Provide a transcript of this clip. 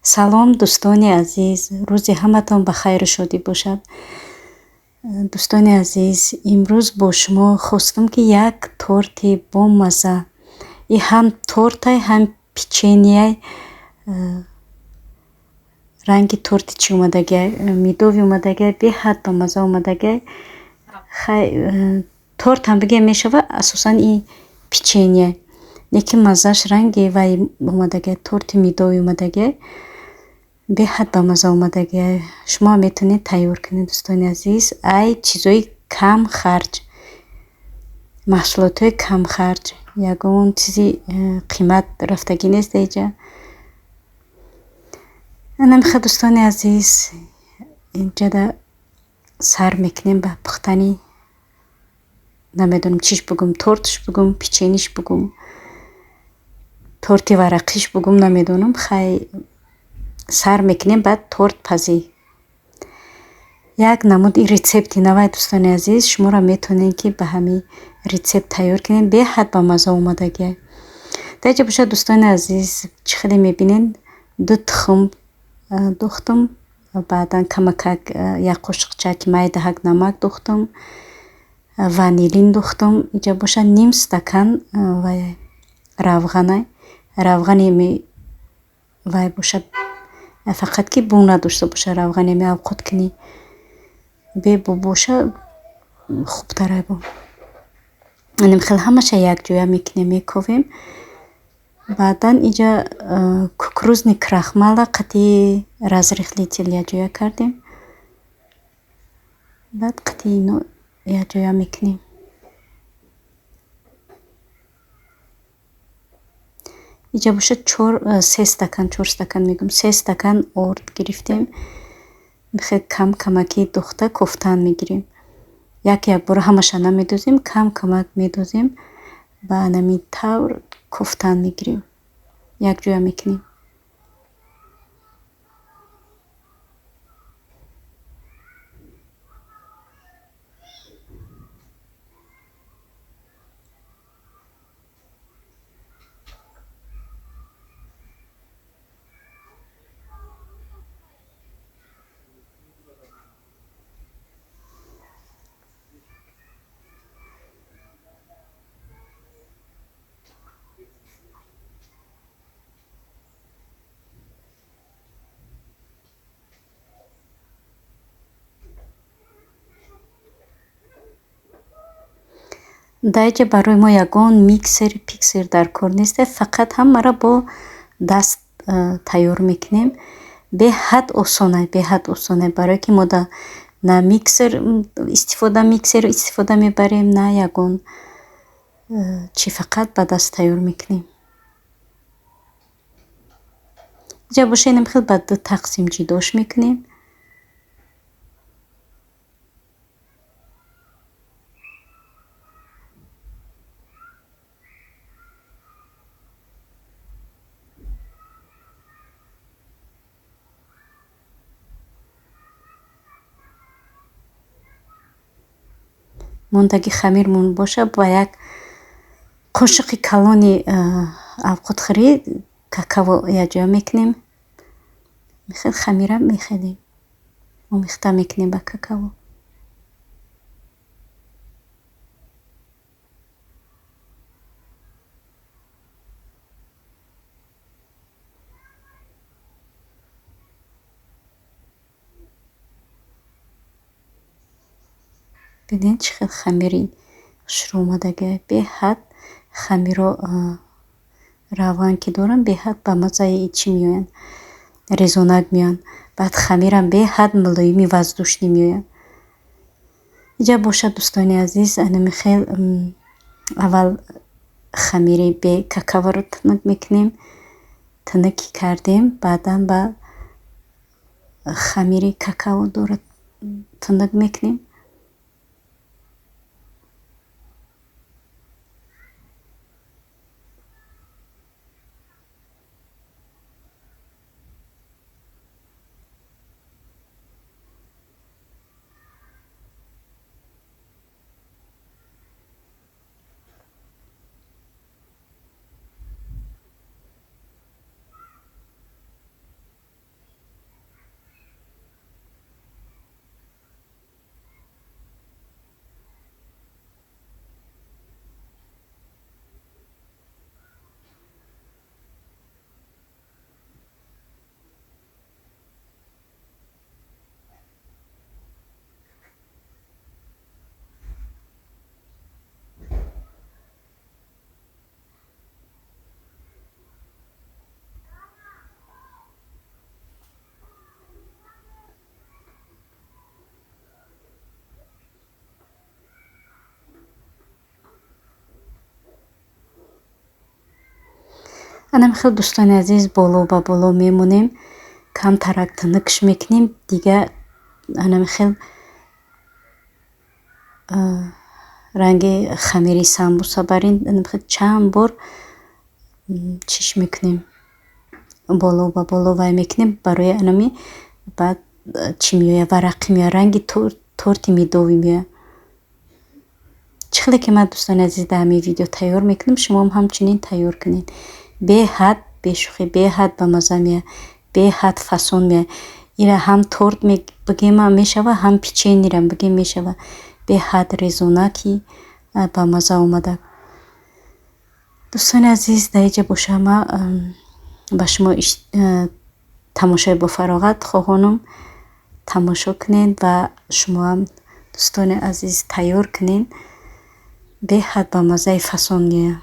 Салом, дӯстони азиз, рӯзи ҳаматон ба хайру шодӣ бошад. Дӯстони азиз, имрӯз бо шумо хостам, ки як торти бомазза, и ҳам тортай, ҳам печенье й, ранги торти чӣ омадагиай, медовый омадагиай, беҳад бамазза омадагиай. Хай, тортам бигем мешава, асосан и печенье, лекин маззааш ранги вай омадагиай, торти медовый омадагиай, беҳад бамазза омадагиай. Шумоам метавонед тайёр кунед, дӯстони азиз, ай чизои кам харҷ, маҳсулотҳои камхарҷ, ягон чизи қимат рафтагӣ нест даиҷа. Анамиха, дӯстони азиз, инҷада сар мекунем ба пухтани, намедонам чиш бугум, тортш бугум, печенье ш бугум, торти варақиш бугум, намедонам. Хай, сар мекунем ба тортпазӣ. Як намуди рецепти навай, дӯстони азиз, шуморо метавонед, ки ба ҳамин рецепт тайёр кунед, беҳад бамазза омадагиай. Дар инҷа бошад, дӯстони азиз, чӣ хеле мебинед, ду тухм духтум, баъдан камакак як қошуқчаки майдаҳак намак духтум, ванилин духтум. Инҷа бошад ним стакан вай равғанай, равғани вай бошад, фақат ки бӯ надошта бошад, равғани ами авқоткунӣ бебӯ боша хубтарай бо. Хел ҳамаша якҷоя мекунем, мековем. Баъдан инҷа кукурузный крахмал а қати разрыхлитель якҷоя кардем. Баъд қати ино якҷоя мекунем. Инҷа бошад чор, се стакан, чор стакан мегӯм, се стакан орд гирифтем. Хел кам камакӣ духта кофтан мегирем. Як якбора ҳамаша намедозем, кам камак медозем, ба анамин тавр кофтан мегирем, якҷоя мекунем. Дар инҷа барои мо ягон миксер пиксер дар кор нест, фақат ҳамаро бо даст тайёр мекунем. Беҳад осонай, беҳад осонай, барое ки мо да на миксер истифода мебарем, на ягон чӣ, фақат ба даст тайёр мекунем. Инҷа боша инам хел ба ду тақсим ҷудош мекунем. Мондаги хамирмон боша, ба як қошуқи калони авқотхӯрӣ какао якҷоя мекунем. Хел хамира мехелем, омехта мекунем ба какао. Бинед, чӣ хел хамири хушрӯ омадагиай, беҳад хамиро равған ки доранд, беҳад ба маззаи чӣ меоянд, резонак меоянд. Баъд хамирам беҳад мулоими воздушный меояд. Инҷа бошад, дӯстони азиз, анами хел аввал хамири бе какаоро тунук мекунем. Тунук ки кардем, баъдан ба хамири какао дора тунук мекунем. Анами хел, дӯстони азиз, боло ба боло мемонем, камтарак тунукш мекунем. Дига анами хел ранги хамири самбуса барин чанд бор чиш мекунем, боло ба боло вай мекунем, барои анами баъд чӣ меояд, варақӣ меояд, ранги торти медовӣ меояд. Чӣ хеле ки ман, дӯстони азиз, дар ҳамин видео тайёр мекунам, шумоам ҳамчунин тайёр кунед. Беҳад бешӯхӣ, беҳад бамазза меояд, беҳад фасон меояд. Ира ҳам торт бигем мешавад, ҳам печеньерам бигем мешавад. Беҳад резонаки бамазза омада. Дӯстони азиз, дар инҷа боша ман ба шумо тамошои бофароғат хоҳонам. Тамошо кунед ва шумоам, дӯстони азиз, тайёр кунед. Беҳад бамаззаи фасон меояд.